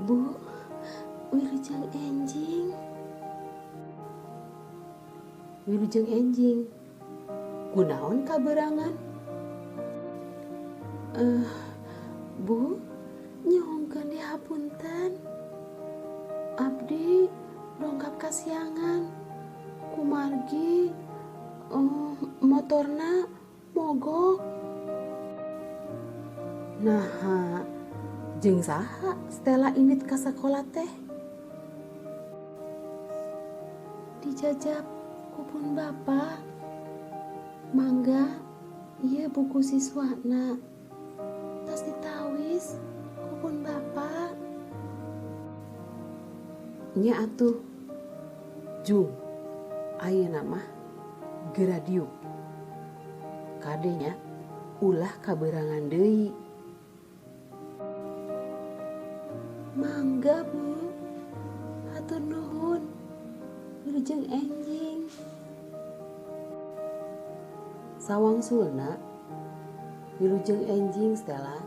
Bu, wilujeng enjing. Wilujeng enjing. Kunaon kabeurangan? Bu, nyuhunkeun dihapunten. Abdi dongkap kasiangan. Kumargi motorna mogok. Naha, jeung saha Stella indit ka sakola teh? Dijajab ku pun bapa. Mangga, ieu buku siswana. Tos ditawis ku pun bapa. Nya atuh. Jung, ayeuna mah geura diuk. Kade nya, ulah kabeurangan deui. Mangga, Bu. Hatur nuhun. Wilujeng enjing. Sawangsulna, wilujeng enjing, Stella.